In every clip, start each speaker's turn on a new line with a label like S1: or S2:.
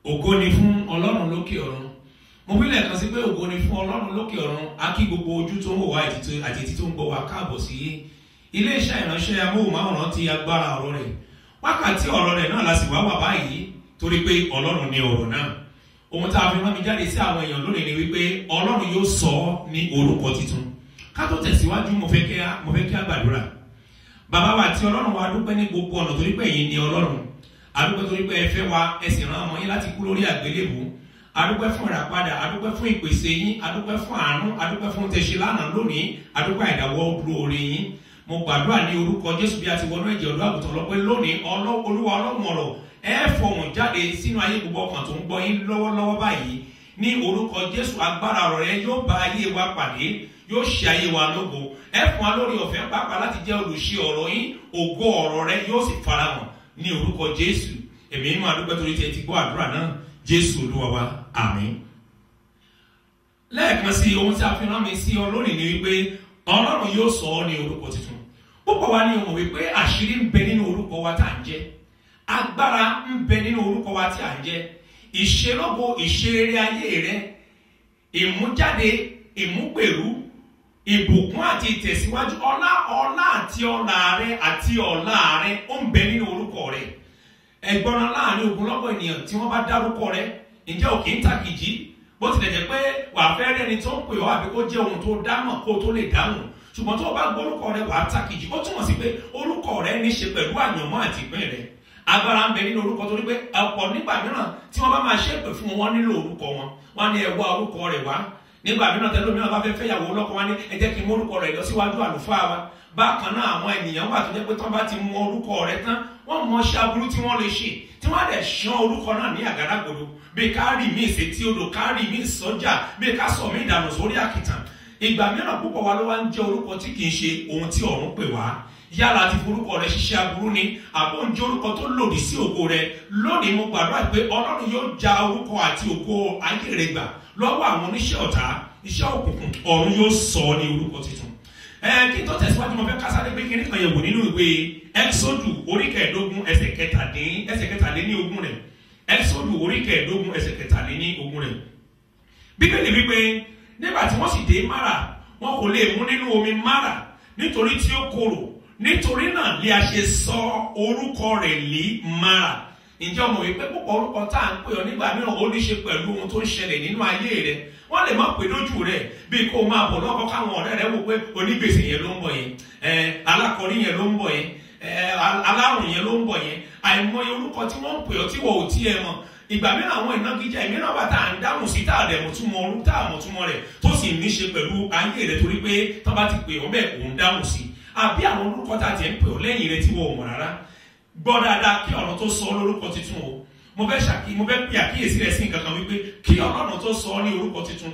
S1: Ògo ni fún Ọlọ́run lókè ọ̀run. Mo wí lẹ́ẹ̀kan sí pé ògo ni fún Ọlọ́run lókè ọ̀run. A kí gbogbo ojú tó ń wò wá àti etí tó ń gbọ́ wá káàbọ̀ sí iléeṣẹ́ ìránṣẹ́ amóhùnmáwòrán ti agbára ọ̀rọ̀ rẹ̀. Wákàtí ọ̀rọ̀ rẹ̀ náà la sì wá wà báyìí torí pé Ọlọ́run ni ọ̀rọ̀ náà. Ohun tá a fi rán mi jáde sí àwọn èèyàn lónìí ni wípé Ọlọ́run yóò sọ ọ́ ní orúkọ tuntun. Ká tó tẹ̀síwájú, mo fẹ́ kí a gbàdúrà. Bàbá wa àti Ọlọ́run wa, dúpẹ́ ní gbogbo ọ̀nà torí pé ẹ̀yin ni Ọlọ́run. A dúpẹ́ torí pé ẹ fẹ́ wa, ẹ sì rán ọmọ yín láti kú lórí àgbélébùú. A dúpẹ́ fún ìràpadà, a dúpẹ́ fún ìpèsè yín, a dúpẹ́ fún àánú, a dúpẹ́ fún tẹ̀sí lánàá lónìí, a dúpẹ́ àìdáwọ́ dúró orí yín. Mo gbàdúrà ní orúkọ Jésù bí a ti wọnú ẹ̀jẹ̀ ọ̀dọ́ àgùntàn lọ pé lónìí Olúwa Ọlọ́run ọ̀rọ̀ ẹ fọhùn jáde sínú ayé gbogbo ọkàn tó ń gbọ́ yín lọ́wọ́lọ́wọ́ báyìí. Ní orúkọ Jésù, agbára ọ̀rọ̀ rẹ yóò bá ayé wa pàdé, yóò ṣe ayé wa lógo. Ẹ fún wa lórí ọ̀fẹ́ pàápàá láti jẹ́ olùṣe ọ̀rọ̀ yín, ògo ọ̀rọ̀ rẹ yóò sì farahàn ní orúkọ Jésù. Èmi máa dúpẹ́ torí tí ẹ ti gbọ́ àdúrà náà. Jésù Olúwa wa, àmín. Lẹ́ẹ̀kan sí, ohun tí a fi rán mi sí ọ lónìí ni wípé Ọlọ́run yóò sọ ọ́ ní orúkọ tuntun. Púpọ̀ wa ni o mọ̀ wípé àṣírí ń bẹ nínú orúkọ wa tá à ń jẹ́. Agbára ń bẹ nínú orúkọ wa tí à ń jẹ́. Ìṣelógo, ìṣerere ayé rẹ, ìmújáde, ìmúgbèrú, ìbùkún àti ìtẹ̀síwájú, ọlá ọlá àti ọlá rẹ àti ọlá rẹ ó ń bẹ nínú orúkọ rẹ. Ẹ̀gbọ́n láàrin ogunlọ́gọ̀ ènìyàn tí wọ́n bá dárúkọ rẹ, ǹjẹ́ ò kì í tàkìjí? Bó tilẹ̀ jẹ́ pé wàá fẹ́ rẹ́ni tó ń pè ọ́ àbí kó jẹ́ ohun tó dámọ̀ kó tó lè dáhùn, ṣùgbọ́n tó o bá gbórúkọ rẹ wàá tàkìjí. Ó túmọ̀ sí pé orúkọ rẹ ní ṣe pẹ̀lú àyànmọ́ àti ìpín rẹ. Agbára ń bẹ nínú orúkọ torí pé ọ̀pọ̀ nígbà mìíràn tí wọ́n bá máa ṣépè fún wọn nílò orúkọ wọn, wọ́n á ní ẹ wá orúkọ rẹ̀ wá. Nígbà mìíràn tẹ́lẹ̀ mìíràn bá fẹ́ fẹ́yàwó lọ́kọ wọn ní ẹ jẹ́ kí n mú orúkọ rẹ̀ lọ síwájú àlùfáà wa. Bákan náà àwọn ènìyàn wà tó jẹ́ pé tán bá ti mú orúkọ rẹ̀ tán, wọ́n mọ ṣe aburú tí wọ́n lè ṣe, tí wọ́n á dẹ̀ ṣán orúkọ náà ní àgádágodo, bí ká rì mí sétí odò, ká rì mí sọ́jà, bí ká sọ mí dànù sórí àkìtàn. Ìgbà mìíràn púpọ̀ wa ló wá ń jẹ́ orúkọ tí kì í ṣe ohun tí ọ̀run pè wá. Yálà ti forúkọ rẹ ṣiṣẹ́ aburú ni, àbó ń jẹ́ orúkọ tó lòdì sí ògo rẹ. Lónìí mo gbàdúrà pé Ọlọ́run yóò ja orúkọ àti ògo ayé rẹ gbà lọ́wọ́ àwọn oníṣẹ́ ọ̀tá, iṣẹ́ òkùnkùn, ọ̀run yóò sọ ọ́ ní orúkọ tuntun. Kí n tó tẹ̀síwájú, mo fẹ́ kásáré pé kíní kan yẹ̀wò nínú ìwé Ẹ́kísódù orí kẹẹ̀ẹ́dógún ẹsẹ̀ kẹtàléníogún rẹ̀. Ẹ́kísódù orí kẹẹ̀ẹ́dógún ẹsẹ̀ kẹtàléníogún rẹ̀. Bíbélì wípé nígbà tí wọ́n sì dé Márà, wọn kò lè mú nínú omi Márà nítorí tí ó korò. Nítorí náà lè a ṣe sọ orúkọ rẹ̀ lé Márà. Ǹjẹ́ o mọ̀ wípé púpọ̀ orúkọ tá à ń pè ọ́ nígbà mìíràn ó ní ṣe pẹ̀lú ohun tó ń ṣẹlẹ̀ nínú ayé rẹ̀. Wọ́n lè má pè lójú rẹ̀ bí kó máa bọ̀ lọ́kọ́ káwọn ọ̀rẹ́ rẹ̀ wò pé onígbèsè yẹn ló ń bọ̀ yẹn, alákọ̀ọ́rí yẹn ló ń bọ̀ yẹn, alárùn yẹn ló ń bọ̀ yẹn. Àìmọye orúkọ tí wọ́n ń pè ọ́ tí wọ́n ò tiẹ̀ mọ̀. Ìgbà mìíràn àwọn ìnagijẹ ìmíràn wà tá à ń dáhùn sí tá à dẹ̀ mọ̀túmọ̀ orú tá à mọ̀túmọ̀ rẹ̀ tó sì ní ṣe pẹ̀lú ayé rẹ̀ torí pé tán bá ti pè ọ́ bẹ́ẹ̀ kò ń dáhùn sí. Àbí àwọn orúkọ tá a ti ń pè ọ́ lẹ́yìn rẹ̀ tí wọ́n ò mọ̀ rárá. Gbọ́ dáadáa kí ọ̀rọ̀ tó sọ lórúkọ tuntun o. Mo fẹ́ pè àkíyèsí rẹ̀ sí nǹkan kan wípé kí Ọlọ́run tó sọ ní orúkọ tuntun,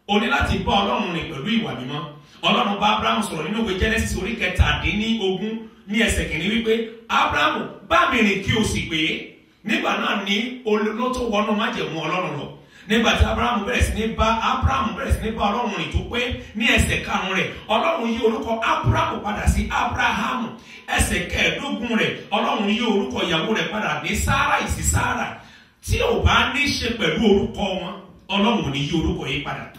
S1: o ní láti bá Ọlọ́run rìn pẹ̀lú ìwà mímọ́. Ọlọ́run bá Abrahamu sọ̀rọ̀ nínú ìwé Genesis orí 17 ní ẹsẹ̀ kìíní wípé Abrahamu, bá mi rìn kí o sì pé. Nígbà náà ni ló tó wọnú májẹ̀mú Ọlọ́run lọ. Nígbà tí Abrahamu bẹ̀rẹ̀ sí ní bá Ọlọ́run rìn tó pé ní ẹsẹ̀ karùn-ún rẹ̀, Ọlọ́run yí orúkọ Abrahamu padà sí Abrahamu. Ẹsẹ̀ kẹẹ̀ẹ́dógún rẹ̀, Ọlọ́run yí orúkọ ìyàwó rẹ̀ padà ní Sáráì sí Sárà. Tí ò bá ní ṣe pẹ̀lú orúkọ wọn, Ọlọ́run ò ní yí orúkọ yìí padà.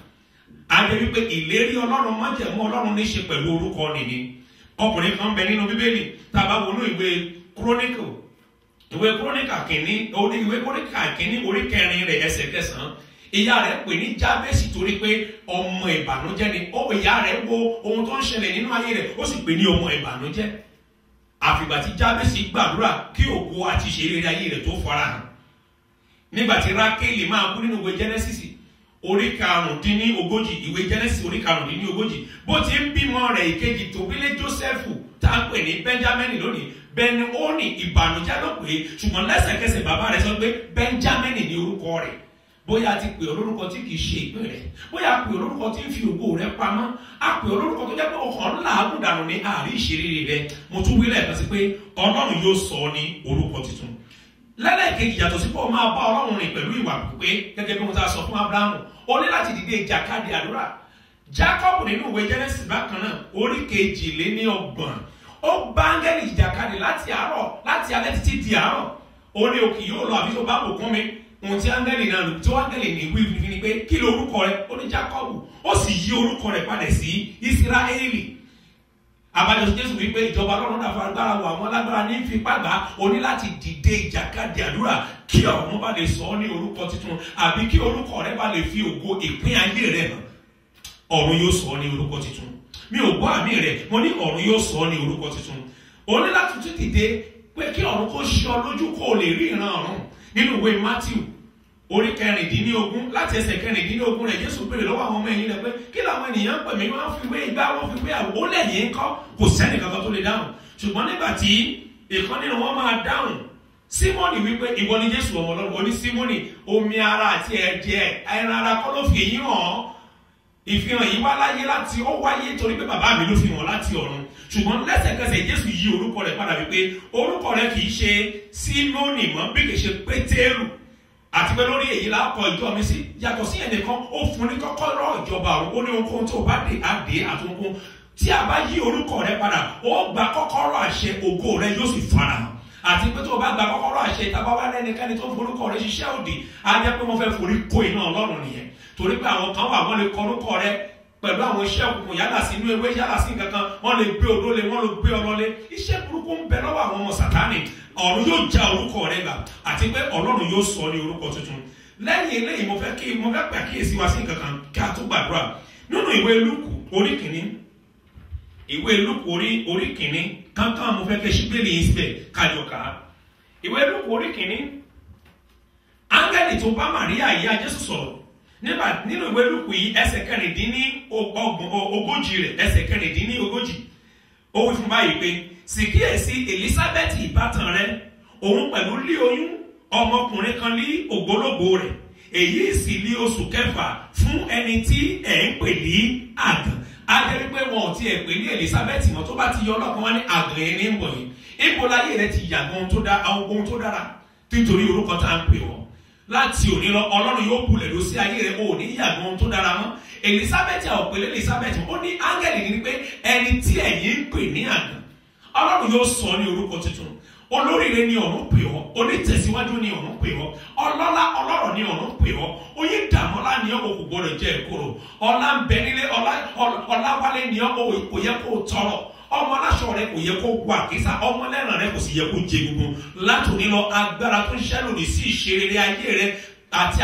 S1: A jẹ́ wípé ìlérí Ọlọ́run, májẹ̀mú Ọlọ́run ní ṣe pẹ̀lú orúkọ nìní. Ọkùnrin kan bẹ nínú Bíbélì, tá a bá wọnú ìwé Kíróníkà, ìwé Króníkà kìíní orí kẹrin rẹ̀ ẹsẹ̀ kẹsàn-án, ìyá rẹ̀ pè ní Jábésì torí pé ọmọ ìbànújẹ́ ni. Ìyá rẹ̀ wo ohun tó ń ṣẹlẹ̀ nínú ayé rẹ̀, ó sì pè ní ọmọ ìbànújẹ́. Àfìgbà tí Jábésì gbàdúrà kí ògo àti ìṣeré ayé rẹ̀ tó farahàn. Nígbà tí Rákélì máa kú nínú ìwé Jẹ́nẹ́sísì orí 35, ìwé Jẹ́nẹ́sísì orí 35, bó ti ń bímọ rẹ̀ ìkejì tó bí lé Jósẹ́fù tá a pè ní Bẹ́ńjámínì lónìí, Bẹ́ẹ̀ni ó ní ìbànújẹ́ ló pè é, ṣùgbọ́n lẹ́sẹ̀kẹsẹ̀ bàbá rẹ̀ sọ pé Bẹ́ńjámínì ní orúkọ rẹ̀. Bóyá a ti pè ọ́ lórúkọ tí kìí ṣe ìpín rẹ̀, bóyá a pè ọ́ lórúkọ tí ń fi ògo rẹ̀ pamọ́, a pè ọ́ lórúkọ tó jẹ́ pé ọkàn ńlá àgùndànù ní àárí ìṣeré rẹ̀. Mo tún wí lẹ́ẹ̀kan sí pé Ọlọ́run yóò sọ ọ́ ní orúkọ tuntun. Lẹ́lẹ́kejì, yàtọ̀ sí pé o máa bá Ọlọ́run rìn pẹ̀lú ìwà pípé gẹ́gẹ́ bí mo ta sọ fún Ábúráhámù, o ní láti dìde ìjàkadì àdúrà. Jákọ́bù nínú ìwé Jẹ́nẹ́sísì bákan náà orí 32, ó bá áńgẹ́lì ìjàkadì láti àárọ̀ láti alẹ́ títí di àárọ̀. Ó ní òkè yóò lọ àbí tó bá bùkún mi. Ohun tí áńgẹ́lì náà lò tí áńgẹ́lì ní wí fún ni pé kí ló orúkọ rẹ? Ó ní Jákọ́bù. Ó sì yí orúkọ rẹ̀ padà sí Ísíráélì. Àbájọ Jésù wípé ìjọba Ọlọ́run náà fagbára wọ àwọn alágbára ní fipá gbà. O ní láti dìde ìjàkadì àdúrà kí ọ̀run bá lè sọ ọ́ ní orúkọ tuntun, àbí kí orúkọ rẹ bá lè fi ògo ìpín ayé rẹ hàn. Ọ̀run yóò sọ ọ́ ní orúkọ tuntun. Mi ò gbọ́ àmì rẹ̀, mo ní ọ̀run yóò sọ ọ́ ní orúkọ tuntun. O ní láti tún dìde pé kí ọ̀run kó ṣe ọ lójú kó o lè rí ìran ọ̀run. Nínú ìwé Matthew orí 16 láti ẹsẹ̀ 16 rẹ̀, Jésù béèrè lọ́wọ́ àwọn ọmọ ẹ̀yìn rẹ̀ pé kí làwọn ènìyàn ń pè mí? Wọ́n fi wé igbá, wọ́n fi wé àwọ̀. Ó lẹ́yìn ńkọ́, kò sẹ́ni kankan tó lè dáhùn. Ṣùgbọ́n nígbà tí ìkan nínú wọn máa dáhùn, Símónì wípé ìwọ ni Jésù ọmọ Ọlọ́run. Ó ní Símónì, omi ara àti ẹ̀jẹ̀ ẹran ara kọ́ ló fi èyí hàn. Ìfihàn yìí wá láyé láti ó wáyé torí pé bàbá mi ló fi hàn láti ọ̀run. Ṣùgbọ́n lẹ́sẹ̀kẹsẹ̀ Jésù yí orúkọ rẹ̀ padà wípé orúkọ rẹ̀ kì í ṣe Símónì mọ́ bí kì í ṣe Pétérù, àti pé lórí èyí la kọ ìjọ mi sí. Yàtọ̀ sí ẹnìkan, ó fún ní kọ́kọ́rọ́ ìjọba ọ̀run. Ó ní ohunkóhun tó bá dé á dé, àti ohunkóhun tí a bá yí orúkọ rẹ̀ padà, ó gba kọ́kọ́rọ́ àṣẹ, ògo rẹ̀ yóò sì farahàn. Àti pé tó o bá gba kọ́kọ́rọ́ àṣẹ, ìtàbá wá lẹ́nikẹ́ni tó ń forúkọ rẹ̀ ṣiṣẹ́ òdì, á jẹ́ pé wọ́n fẹ́ forí kó iná Ọlọ́run nìyẹn. Torí pé àwọn kan wà, wọ́n lè kọ orúkọ rẹ̀ pẹ̀lú àwọn iṣẹ́ òkùnkùn, yálà sí inú ewé, yálà sí nǹkan kan, wọ́n lè gbé odó lé, wọ́n lè gbé ọlọ́ lé. Iṣẹ́ burúkú ń bẹ lọ́wọ́ àwọn ọmọ Sátánì. Ọ̀run yóò já orúkọ rẹ̀ gbà, àti pé Ọlọ́run yóò sọ ní orúkọ tuntun. Lẹ́yìn eléyìí, mo fẹ́ pàkíyèsí wa sí nǹkan kan kí a tó gbàdúrà. Nínú ìwé Lúùkù orí 1, ìwé Lúùkù orí 1 kankan, mo fẹ́ kẹ́ ṣíbélì yìí síbẹ̀ kájọ kà á. Ìwé Lúùkù orí 1, áńgẹ́lì tó bá Màríà ìyá Jésù sọ̀rọ̀ nígbà nínú ìwé Lúùkù yìí, ẹsẹ̀ 36 rẹ̀, ẹsẹ̀ 36, ó wí fún báyìí pé sì kíyèsí Elísábẹ́tì ìbátan rẹ̀, òun pẹ̀lú lé oyún ọmọkùnrin kan lé ògbólógbòó rẹ̀, èyí sì lé oṣù kẹfà fún ẹni tí ẹ̀ ń pè ní àgàn. Á jẹ́ wípé wọn ò tiẹ̀ pè ní Elísábẹ́tì mọ́, tó bá ti yọ ọlọ́kan wá ní àgàn ẹni ń bọ̀ yìí. Ibo láyé rẹ ti yàgàn ohun tó dára nítorí orúkọ tá à ń pè wọ́n. Láti òní lọ, Ọlọ́run yóò bulẹ̀ lọ sí ayé rẹ, ò ní yàgàn ohun tó dára mọ́. Elísábẹ́tì àwọn òpèlè Elísábẹ́tì, ó ní áńgẹ́lì ní pé ẹni tí ẹ̀yin ń pè ní àgàn, Ọlọ́run yóò sọ ní orúkọ tuntun. Olóríire ni ọ̀run pè ọ́, onítẹ̀síwájú ni ọ̀run pè ọ́, ọlọ́lá ọlọ́rọ̀ ni ọ̀run pè ọ́, oyin dàmọ́lá ni ọ́, kò gbọ́dọ̀ jẹ́ ìkorò. Ọlá ń bẹ nílé, ọláwálé ni ọ́, kò yẹ kó tọrọ. Ọmọ aláṣọ rẹ kò yẹ kó wà kísà, ọmọ lẹ́ràn rẹ kò sì yẹ kó jẹ gbogbo. Látòní lọ, agbára tó ń ṣiṣẹ́ lòdì sí ìṣerere ayé rẹ àti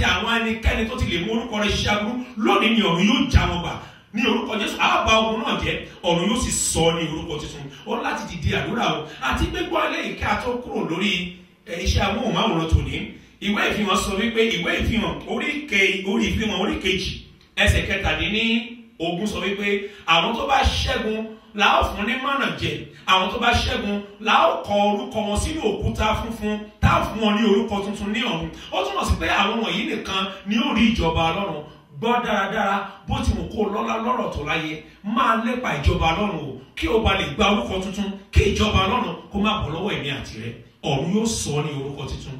S1: àwọn ẹnikẹ́ni tó ti lè mú orúkọ rẹ ṣiṣẹ́ aburú lónìí ni ọ̀run yóò já wọn gbà. Ní orúkọ Jésù, á bá ogun náà jẹ́, ọ̀run yóò sì sọ ní orúkọ tuntun. Ó láti dìde àdúrà o, àti gbégbó eléyìí kí a tó kúrò lórí iṣẹ́ amóhùnmáwòrán tòní. Ìwé ìfihàn sọ wípé ìwé ìfihàn orí ìfihàn orí 2 ẹsẹ̀ 17 sọ wípé àwọn tó bá ṣẹ́gun la ó fún ní mọ̀nà jẹ, àwọn tó bá ṣẹ́gun la ó kọ orúkọ wọn sínú òkúta funfun, tá a fún wọn ní orúkọ tuntun ní ọ̀run. Ó túmọ̀ sí pé àwọn wọ̀nyí nìkan ni ó rí ìjọba Ọlọ́run. Gbọ́ dáradára, bó ti wù kó lọ́lá lọ́rọ̀ tó láyé, máa lépa ìjọba Ọlọ́run o, kí o bá lè gba orúkọ tuntun, kí ìjọba Ọlọ́run kó má bọ́ lọ́wọ́ èmi àti rẹ. Ọ̀run yóò sọ ní orúkọ tuntun.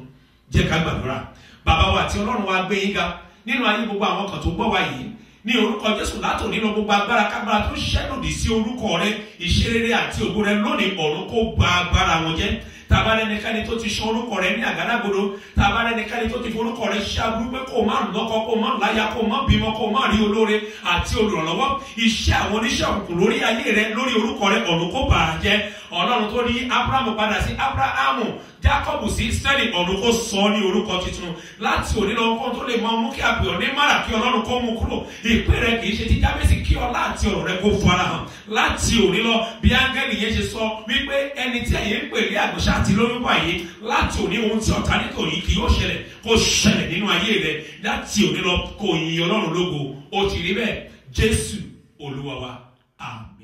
S1: Jẹ́ ká gbàdúrà. Bàbá wa àti Ọlọ́run wa, gbé yín ga nínú ayé gbogbo àwọn kan tó gbọ́ wa yìí. Ní orúkọ Jésù, látòní lọ, gbogbo agbára kágbára tó ṣiṣẹ́ lòdì sí orúkọ rẹ, ìṣerere àti ògo rẹ lónìí, ọ̀run kó gba agbára wọn jẹ́. Tàbá lẹ́nikẹ́ni tó ti ṣan orúkọ rẹ ní àgádágodo, tàbá lẹ́nikẹ́ni tó ti forúkọ rẹ ṣiṣẹ́ aburú pé kó má lọ́kọ, kó má láya, kó má bímọ, kó má rí olóore àti olùrànlọ́wọ́, iṣẹ́ àwọn oníṣẹ́ òkùnkùn lórí ayé rẹ, lórí orúkọ rẹ, ọ̀run kó bà á jẹ́. Ọlọ́run tó rí Ábúráhámù padà sí Ábúráhámù, Jákọ́bù sí Ísírẹ́lì, ọ̀run kó sọ ní orúkọ tuntun. Láti òní lọ, ohun tó lè mọ mú kí a pè ọ́ ní Márà, kí Ọlọ́run kó mú kúrò. Ìpín rẹ kì í ṣe ti Jábésì, kí ọlá àti ọ̀rọ̀ rẹ kó farahàn. Láti òní lọ, bí áńgẹ́lì yẹn ṣe sọ wípé ẹni tí ẹ̀yin ń pè ní àgbọ̀ṣà àti lóyún báyìí, láti òní ohun tí ọ̀tá nítorí kì yóò ṣẹlẹ̀ kó ṣẹlẹ̀ nínú ayé rẹ. Láti òní lọ, kó yin Ọlọ́run lógo. Ó ti rí bẹ́ẹ̀. Jésù Olúwa wa. Àmín.